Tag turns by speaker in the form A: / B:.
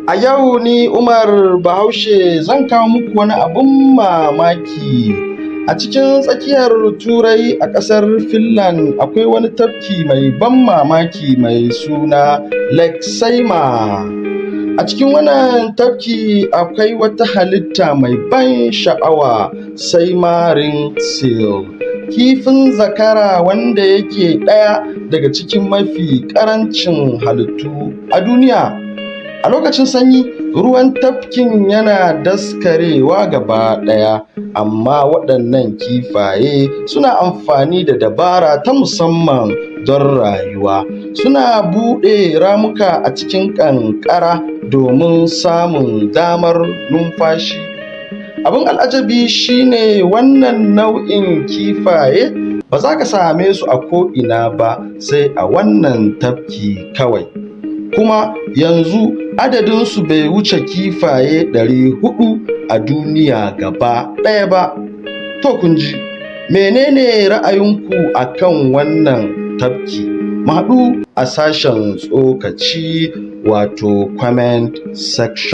A: A yau ni Umar Bahaushe zan kawo muku wani abun mamaki. A cikin tsakiyar Turai a ƙasar Finland akwai wani tafki mai ban mamaki mai suna Lake Saimaa. A cikin wannan tafki akwai wata halitta mai ban sha'awa, Saimaa Ring Seal. Kifin zakara wanda yake ɗaya daga cikin mafi ƙarancin halittu a duniya. A lokacin sanyi, ruwan tafkin yana daskarewa gaba ɗaya, amma waɗannan kifaye suna amfani da dabara ta musamman don rayuwa. Suna buɗe ramuka a cikin ƙanƙara domin samun damar numfashi. Abin al'ajabi shi ne wannan nau'in kifaye ba za ka same su a ko'ina ba sai a wannan tafki kawai. Kuma yanzu adadinsu bai wuce kifaye 400 a duniya gaba ɗaya ba. To kun ji, mene ne ra'ayinku a kan wannan tafki? Mu haɗu a sashen tsokaci, wato comment section.